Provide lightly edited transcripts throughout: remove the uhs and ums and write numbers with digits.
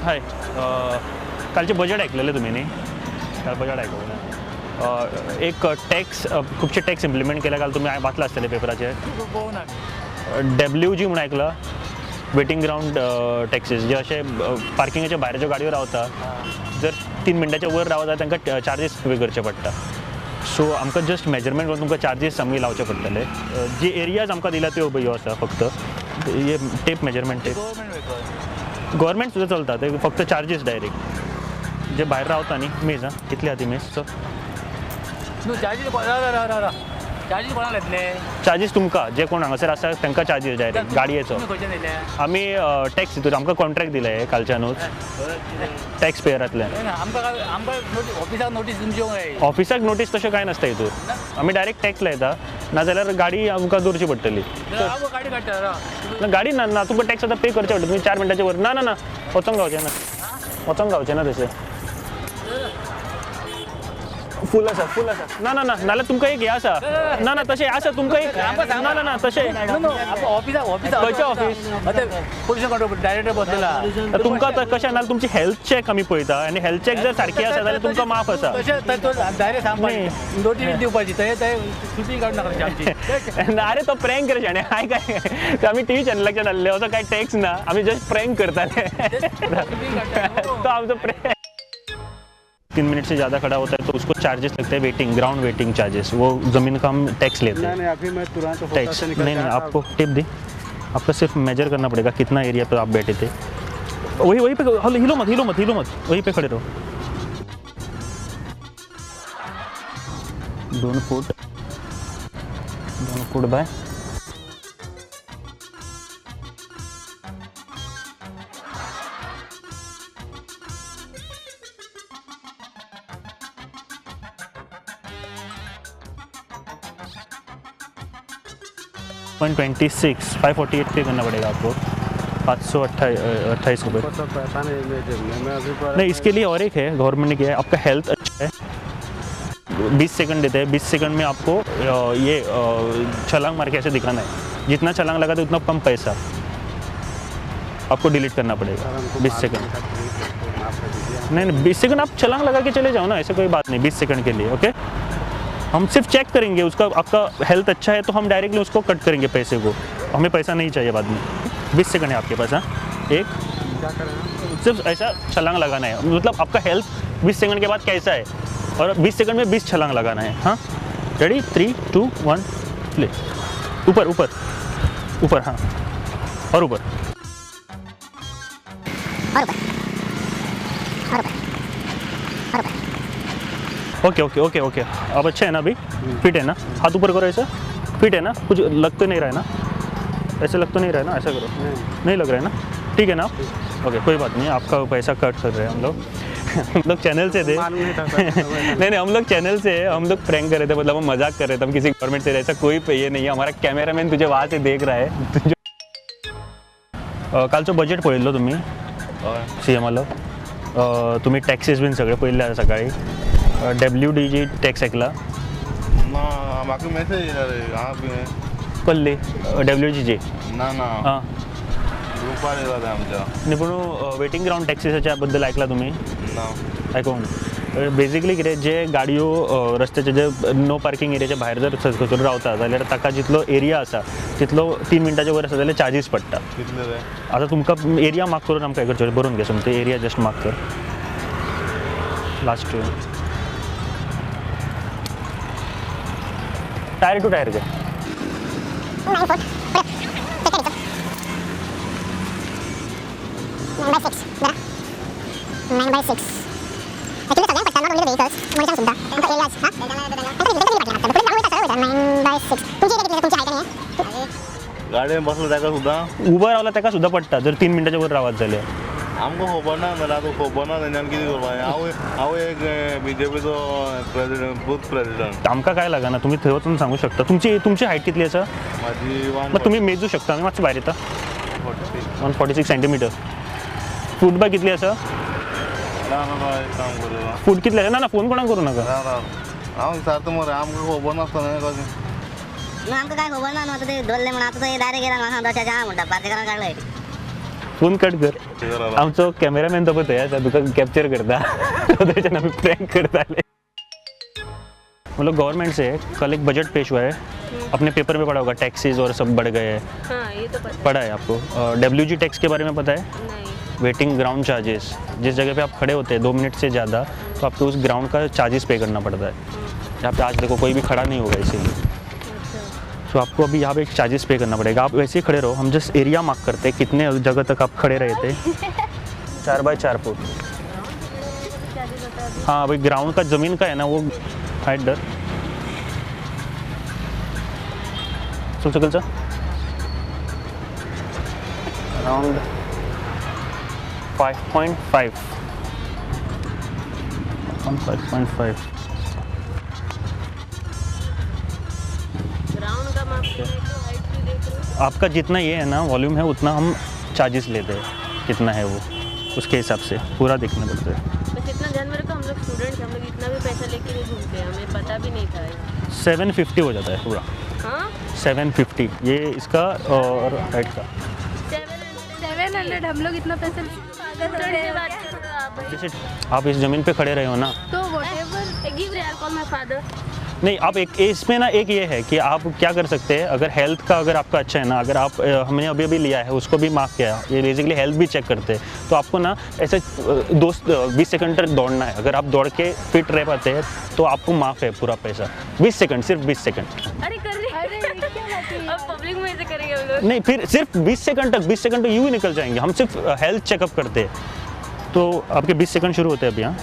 हाय, कालचें budget आयकलेलें तुमी न्ही? काल बजेट आयकूंक ना. एक टॅक्स, खुबशे टॅक्स इम्प्लिमेंट केल्या काल, तुमी वाचलां आसतलें पेपराचेर. डब्ल्यू जी म्हूण आयकलां, वेटींग ग्रावंड टॅक्सीस, जे अशे पार्किंगाच्या भायर ज्यो गाडयो रावता, जर 3 मिनटाच्या वयर रावता जाल्यार तांकां चार्जीस पे करचे पडटा. सो आमकां जस्ट मेजरमेंट करून तुमकां चार्जीस आमी लावचे पडटले. जे एरियाज आमकां दिल्या त्यो ह्यो आसा, फक्त हे टेप मेजरमेंट टेप. गव्हर्मेंट सुद्दां चलता, ते फक्त चार्जीस डायरेक्ट जे भायर रावता न्ही. मेज आं, कितली आहा ती मेज? सो चार्जीस कोणाक येतले? चार्जीस तुमकां जे कोण हांगासर आसा तांकां चार्जीस डायरेक्ट गाडयेचो. आमी टॅक्स हितूर आमकां कॉन्ट्रॅक्ट दिला हे कालच्यानूच टॅक्स पेयरांतल्यान. ऑफिसाक नोटीस तुमची? ऑफिसाक नोटीस तशें कांय नासता हितूर, आमी डायरेक्ट टॅक्स लायता, नाजाल्यार गाडी आमकां दवरची पडटली. गाडी काडटा ना, गाडी ना ना, तुमकां टॅक्स आतां पे करचें पडटलें. तुमी 4 मिनटाचे वर ना ना ना वचोंक गावचें ना, वचोंक गावचें ना, तशें फूल आसा, फूल आसा. ना ना ना, नाल्यार तुमकां एक हें आसा. ना ना तशें आसा तुमकां एक. ना ना ना तशें खंयचें ऑफिस? पोल्युशन कंट्रोल डायरेक्टर बसला तुमकां कशें. नाल्यार तुमची हेल्थ चॅक आमी पळयता आनी हेल्थ चॅक जर सारकी आसा जाल्यार तुमकां माफ आसा. डायरेक्ट सांगपाची नोटीस दिवपाची, सुटी काडूं नाका आमची. अरे तो प्रँक कर शाणे, हाय काय आमी टीव्ही चॅनलाच्यान आसले, असो कांय टॅक्स ना, आमी जस्ट प्रँक करताले. तो आमचो प्रँक. 3 मिनट से ज़्यादा खड़ा होता है तो उसको चार्जेस लगते हैं, वेटिंग ग्राउंड वेटिंग चार्जेस, वो ज़मीन का हम टैक्स लेते हैं. नहीं अभी मैं तुरंत टैक्स नहीं नहीं, आपको टिप दी, आपका सिर्फ मेजर करना पड़ेगा कितना एरिया पे आप बैठे थे. वही वही पे हिलो मत, हिलो मत, हिलो मत, वहीं पे खड़े रहो. 2 फुट, 2 foot bye 1.26, 548 पे करना पड़ेगा आपको, 528 रुपये. नहीं, इसके लिए और एक है, गवर्नमेंट ने किया है, आपका हेल्थ अच्छा है, 20 सेकंड देते हैं, 20 सेकंड में आपको ये छलांग मार के ऐसे दिखाना है, जितना छलांग लगा तो उतना कम पैसा आपको डिलीट करना पड़ेगा. 20 सेकंड नहीं नहीं, 20 सेकंड आप छलांग लगा के चले जाओ ना, ऐसे कोई बात नहीं, 20 सेकंड के लिए. ओके, हम सिर्फ चेक करेंगे उसका, आपका हेल्थ अच्छा है तो हम डायरेक्टली उसको कट करेंगे पैसे को, हमें पैसा नहीं चाहिए बाद में. 20 सेकंड है आपके पास. हाँ, एक सिर्फ ऐसा छलांग लगाना है, मतलब आपका हेल्थ 20 सेकंड के बाद कैसा है, और 20 सेकंड में 20 छलांग लगाना है. हाँ, रेडी, 3 2 1 प्ले. ऊपर ऊपर ऊपर, हाँ, और ऊपर, और ऊपर, और ऊपर, और ऊपर. ओके ओके ओके ओके, अब अच्छा है ना, अभी फिट है ना? हाथ ऊपर करो, ऐसा फिट है ना? कुछ लग तो नहीं रहा है ना? ऐसे लग तो नहीं रहा है ना? ऐसा करो, नहीं लग रहा है ना? ठीक है ना? ओके, कोई बात नहीं, आपका पैसा कट कर रहे हैं हम लोग. हम लोग चैनल से थे. नहीं नहीं, हम लोग चैनल से, हम लोग प्रैंक कर रहे थे, मतलब हम मजाक कर रहे थे, हम किसी गवर्नमेंट से, ऐसा कोई ये नहीं है. हमारा कैमरामैन तुझे वहाँ से देख रहा है. तुझे कालचो बजेट पळयल्लो तुमी सी एमालो? तुमी टॅक्सीस बीन सगळे पळयल्ले आसा सकाळी? डब्ल्यू डी जी टॅक्स ऐकला ना? म्हाका मेसेज येयला रे. कसली डब्ल्यू जी जी? ना ना, हां, ग्रुपार येयला ते आमच्या. न्ही, पूण वेटींग ग्रावंड टॅक्सीसाच्या बद्दल ऐकला तुमी? ना, आयकूंक. बेजिकली कितें, जे गाडयो रस्त्याचे जे नो पार्किंग एरियाच्या भायर जर खंयसर रावता जाल्यार ताका जितलो एरिया आसा तितलो 3 मिनटाच्या वयर आसा जाल्यार चार्जीस पडटा. कितले रे? आतां तुमकां एरिया मार्क करून आमकां हें करचें, बरोवन घे सोमतें, एरिया जस्ट मार्क कर. लास्ट tyre to tyre घे. 9 foot, 9 by 6, 9 by 6. Actually सगळ्यांक पडटा, not only the vehicles, मनशांक सुद्दां. आमकां एरियाज, हां, 9 by 6. तुमची एरिया कितली आसा? तुमची हायट आनी हें? गाडयेन बसलो ताका सुद्दां उबो रावला ताका सुद्दां पडटा, जर 3 मिनटाच्या वयर रावत जाल्यार. आमकां खबर ना जाल्यार, आतां खबर ना तेंच्यान कितें करपाचें. हांव एक बीजेपीचो प्रेसिडेंट, बूथ प्रेसिडेंट. आमकां काय लागना, तुमी थंय वचून सांगू शकता. तुमची तुमची हायट कितली आसा? म्हाजी मग तुमी मेजू शकता. आमी मातशें भायर येता. 146 सेंटीमिटर. फूट बाय कितली आसा? ना ना, एक काम करूं. फूट कितले आसा? ना ना, फोन कोणाक करूं नाका. ना ना, हांव विचारता मरे, आमकां खबर नासता न्ही कशें. आमकां काय खबर ना न्हू, आतां ते धरले म्हण आतां ते डायरेक्ट येयला म्हाका सांगता, अशें आहा म्हणटा, पार्सेकारान काडले. फोन कट कर. आमचो कॅमेरामॅन तो पळय थंय आसा, तुका कॅप्चर करता. तो थंयच्यान आमी प्रँक करताले. मतलब गवर्नमेंट से कल एक बजट पेश हुआ है, अपने पेपर में पढ़ा होगा, टैक्सेस और सब बढ़ गए हैं. हाँ ये तो पता. पढ़ा है आपको? डब्ल्यू जी टैक्स के बारे में पता है? नहीं. वेटिंग ग्राउंड चार्जेस, जिस जगह पे आप खड़े होते हैं 2 मिनट से ज़्यादा, तो आपको उस ग्राउंड का चार्जेस पे करना पड़ता है. यहाँ पे आज देखो कोई भी खड़ा नहीं होगा, इसीलिए. तो आपको अभी यहाँ पे एक चार्जेस पे करना पड़ेगा. आप वैसे ही खड़े रहो, हम जस्ट एरिया मार्क करते हैं कितने जगह तक आप खड़े रहे थे. 4 बाय 4 फुट. हाँ, अभी ग्राउंड का, ज़मीन का है ना वो हाइट डर. चल चल चल. अराउंड 5.5, 5.5. ग्राउंड का माप देख लो, हाइट भी देख लो. आपका जितना ये है ना वॉल्यूम है, उतना हम चार्जेस लेते हैं. कितना है वो, उसके हिसाब से पूरा देखना पड़ता है. बस इतना ध्यान में रखो, हम लोग स्टूडेंट्स, हम लोग इतना भी पैसा लेके नहीं घूमते, हमें पता भी नहीं था. 750 हो जाता है पूरा. हाँ. 750 ये इसका और हाइट का. 700. 700. हम लोग इतना पैसे स्टूडेंट से बात करो आप. जैसे आप इस ज़मीन पे खड़े रहे हो ना. तो what give रे, call my father. नहीं, आप एक इसमें ना एक ये है कि आप क्या कर सकते हैं, अगर हेल्थ का अगर आपका अच्छा है ना, अगर आप हमने अभी अभी लिया है, उसको भी मार्क किया है, ये बेसिकली हेल्थ भी चेक करते हैं. तो आपको ना ऐसे दोस्त 20 सेकंड तक दौड़ना है. अगर आप दौड़ के फिट रह पाते हैं तो आपको माफ़ है पूरा पैसा. 20 सेकंड, सिर्फ 20 सेकंड. अरे कर रहे. अरे ये क्या बात हुई? अब पब्लिक में ऐसे करेंगे हम लोग? नहीं, फिर सिर्फ 20 सेकंड तक. 20 सेकंड तो यूँ ही निकल जाएंगे. हम सिर्फ हेल्थ चेकअप करते हैं. तो आपके 20 सेकंड शुरू होते हैं अभी. हाँ,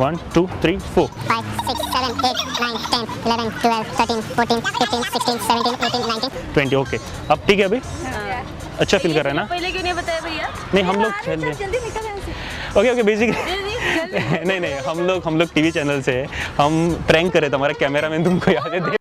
1, 2, 3, 4. 5, 6, 7, 8, 9, 10, 11, 12, 13, 14, 15, 16, 17, 18, 19. 20. ओके, अब ठीक है. अभी अच्छा फील कर रहे हैं ना? पहले क्यों नहीं बताया भैया? नहीं, हम लोग चल रहे. जल्दी निकल यहाँ से. ओके ओके, बेसिकली नहीं नहीं, हम लोग टीवी चैनल से हैं. हम प्रैंक कर रहे थे, हमारा कैमरा मैन तुमको याद है.